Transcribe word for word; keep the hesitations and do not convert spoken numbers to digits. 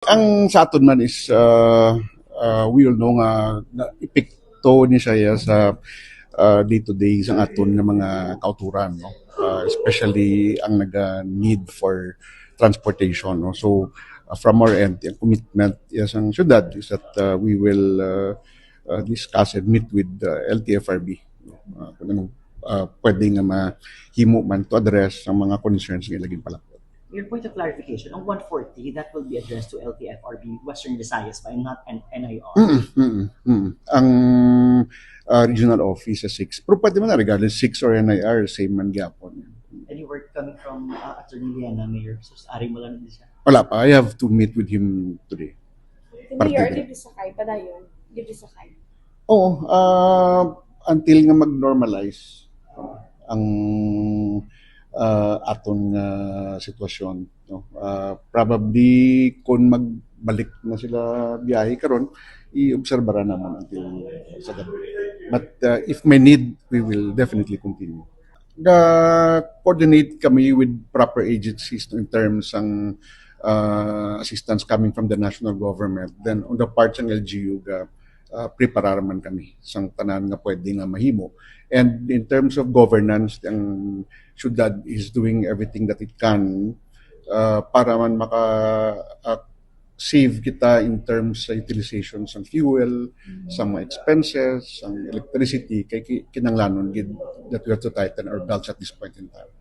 Ang sa aton man is, uh, uh, we all know nga, nga epekto ni siya sa, uh, day-to-day sang aton nga mga kauturan, no? Uh, especially ang naga need for transportation, no? So, uh, from our end, ang commitment, yes, ang syudad is that, uh, we will, uh, uh, discuss and meet with, uh, L T F R B, no? Uh, kung anong, uh, pwede nga mahimo man to address ang mga concerns nga ilagin pala. Your point of clarification, ang one forty, that will be addressed to L T F R B Western Visayas pa and not an N I R. Mm, mm, mm. Ang, uh, regional office sa six. Pero pwede man na regardless six or N I R, same man gyapon. Any word coming from uh, Attorney Liana, Mayor? So, ari mo lang din siya. Wala pa. I have to meet with him today. Mayor, Particular. Libre Sakay, padayon. Libre Sakay. Oo, ah, until nga mag-normalize ang, ah, aton nga sitwasyon, no? Ah, probably kung magbalik na sila biyahe karon, i-obserbaran naman until sa gabi. But, ah, if may need, we will definitely continue. The coordinate kami with proper agencies, no, in terms sang, ah, assistance coming from the national government. Then on the part sang L G U, ga, ah, preparar man kami sang tanan nga pwede nga mahimo. And in terms of governance, ang syudad is doing everything that it can, ah, para man maka, ah, save kita in terms sa utilization sang fuel, sa mga expenses, sang electricity, kay ki-, kinahanglanon gid that we have to tighten our belts at this point in time.